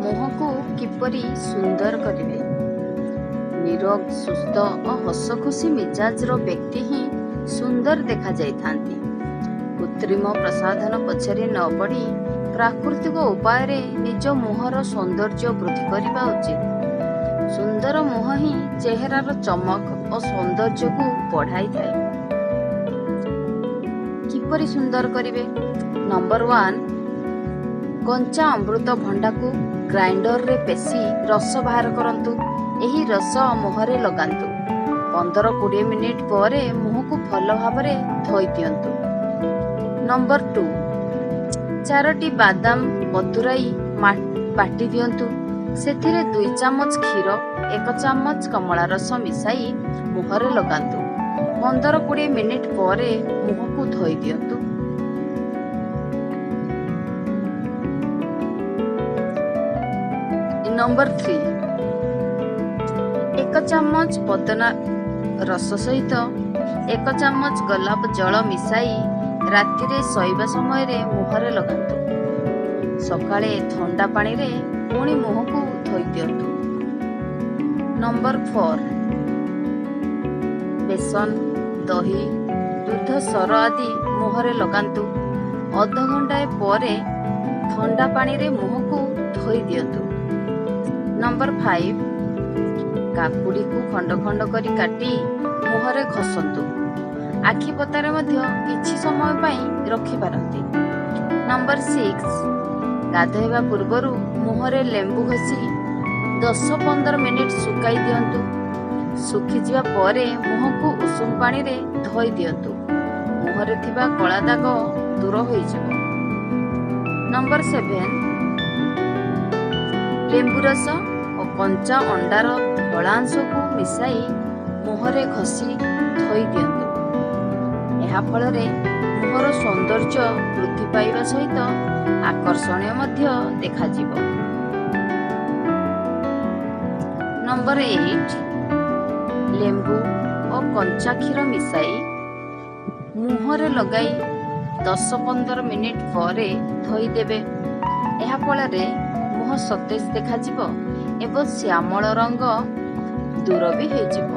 ମୁହଁକୁ କିପରି ସୁନ୍ଦର କରିବେ? ନିରୋଗ, ସୁସ୍ଥ ଓ ହସଖୁସି ମିଜାଜର ବ୍ୟକ୍ତି ହିଁ ସୁନ୍ଦର ଦେଖାଯାଇଥାନ୍ତି। କୃତ୍ରିମ ପ୍ରସାଧନ ପଛରେ ନ ପଡ଼ି ପ୍ରାକୃତିକ ଉପାୟରେ ନିଜ ମୁହଁର ସୌନ୍ଦର୍ଯ୍ୟ ବୃଦ୍ଧି କରିବା ଉଚିତ। ସୁନ୍ଦର ମୁହଁ ହିଁ ଚେହେରାର ଚମକ ଓ ସୌନ୍ଦର୍ଯ୍ୟକୁ ବଢ଼ାଇଥାଏ। କିପରି ସୁନ୍ଦର କରିବେ? ନମ୍ବର 1, କଞ୍ଚା ଅମୃତଭଣ୍ଡାକୁ ଗ୍ରାଇଣ୍ଡରରେ ପେଶି ରସ ବାହାର କରନ୍ତୁ। ଏହି ରସ ମୁହଁରେ ଲଗାନ୍ତୁ। 15-20 ମିନିଟ୍ ପରେ ମୁହଁକୁ ଭଲ ଭାବରେ ଧୋଇ ଦିଅନ୍ତୁ। ନମ୍ବର 2, 4ଟି ବାଦାମ ବତୁରାଇ ବାଟି ଦିଅନ୍ତୁ। ସେଥିରେ 2 ଚାମଚ କ୍ଷୀର, 1 ଚାମଚ କମଳା ରସ ମିଶାଇ ମୁହଁରେ ଲଗାନ୍ତୁ। 15-20 ମିନିଟ୍ ପରେ ମୁହଁକୁ ଧୋଇ ଦିଅନ୍ତୁ। ନମ୍ବର 3, 1 ଚାମଚ ପୋଦିନା ରସ ସହିତ 1 ଚାମଚ ଗୋଲାପ ଜଳ ମିଶାଇ ରାତିରେ ଶୋଇବା ସମୟରେ ମୁହଁରେ ଲଗାନ୍ତୁ। ସକାଳେ ଥଣ୍ଡା ପାଣିରେ ପୁଣି ମୁହଁକୁ ଧୋଇ ଦିଅନ୍ତୁ। ନମ୍ବର 4, ବେସନ, ଦହି, ଦୁଧ, ସର ଆଦି ମୁହଁରେ ଲଗାନ୍ତୁ। ଅଧଘଣ୍ଟାଏ ପରେ ଥଣ୍ଡା ପାଣିରେ ମୁହଁକୁ ଧୋଇ ଦିଅନ୍ତୁ। ନମ୍ବର 5, କାକୁଡ଼ିକୁ ଖଣ୍ଡ ଖଣ୍ଡ କରି କାଟି ମୁହଁରେ ଘଷନ୍ତୁ। ଆଖି ପତାରେ ମଧ୍ୟ କିଛି ସମୟ ପାଇଁ ରଖିପାରନ୍ତି। ନମ୍ବର 6, ଗାଧୋଇବା ପୂର୍ବରୁ ମୁହଁରେ ଲେମ୍ବୁ ଘଷି 10-15 ମିନିଟ୍ ଶୁଖାଇ ଦିଅନ୍ତୁ। ଶୁଖିଯିବା ପରେ ମୁହଁକୁ ଉଷୁମ ପାଣିରେ ଧୋଇ ଦିଅନ୍ତୁ। ମୁହଁରେ ଥିବା କଳା ଦାଗ ଦୂର ହୋଇଯିବ। ନମ୍ବର 7, ଲେମ୍ବୁ ରସ ଓ କଞ୍ଚା ଅଣ୍ଡାର ଧଳା ଅଂଶକୁ ମିଶାଇ ମୁହଁରେ ଘଷି ଧୋଇ ଦିଅନ୍ତୁ। ଏହା ଫଳରେ ମୁହଁର ସୌନ୍ଦର୍ଯ୍ୟ ବୃଦ୍ଧି ପାଇବା ସହିତ ଆକର୍ଷଣୀୟ ମଧ୍ୟ ଦେଖାଯିବ। ନମ୍ବର 8, ଲେମ୍ବୁ ଓ କଞ୍ଚା କ୍ଷୀର ମିଶାଇ ମୁହଁରେ ଲଗାଇ 10-15 ମିନିଟ୍ ପରେ ଧୋଇଦେବେ। ଏହା ଫଳରେ ମୁହଁ ସତେଜ ଦେଖାଯିବ ଏବଂ ଶ୍ୟାମଳ ରଙ୍ଗ ଦୂର ବି ହେଇଯିବ।